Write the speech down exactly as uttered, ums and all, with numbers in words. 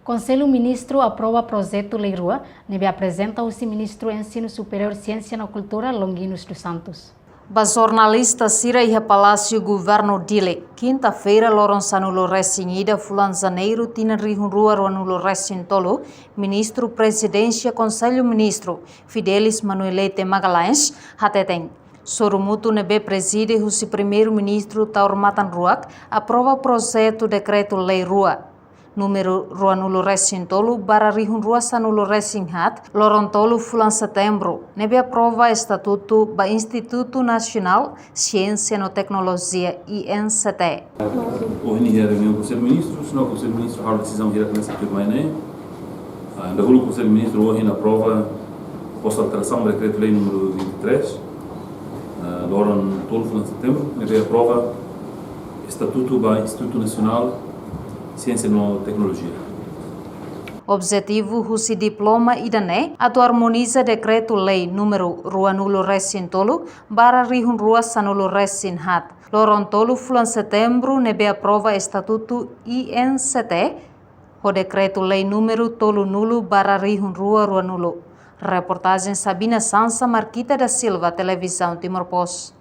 Konsellu Ministru aprova projetu lei rua ne'ebé aprezenta husi Ministru Ensinu Superiór, Siénsia no Kultura, Longuinus dos Santos. Ba jornalista sira iha Palásiu Governu Dili, kinta-feira, loron sanulu-resin-ida fulan Janeiru tinan rihun rua ruanulu-resin-tolu, Ministru Prezidénsia Konsellu Ministru, Fidelis Manuelete Magalhães, hateten, sorumutu ne'ebé prezide husi Primeiru-Ministru Taur Matan Ruak aprova projetu dekretu lei rua, númeru ruanulu-resin-tolu barra rihun rua sanulu-resin-haat, loron tolu fulan Setembru, ne'ebé aprova estatutu ba Institutu Nasionál Siénsia no Teknolojia, I N C T. Ohin iha reuniaun Konsellu Ministru, sino Konsellu Ministru halo desizaun hirak hanesan tuirmai ne'e. Ah, dahuluk Konsellu Ministru ohin aprova proposta alterasaun ba dekretu lei númeru vinte e três, ah, loron tolu fulan Setembru, ne'ebé aprova estatutu ba Institutu Nasionál Siénsia no Teknolojia. Objetivu husi diploma ida-ne'e atu armoniza dekretu lei númeru ruanulu-resin-tolu barra rihun rua sanulu-resin-haat, loron tolu fulan Setembru, ne'ebé aprova estatutu I N C T, ho dekretu lei númeru tolunulu barra rihun rua ruanulu. Reportajen Sabina Sansa, Marquita da Silva, Televizaun Timor Post.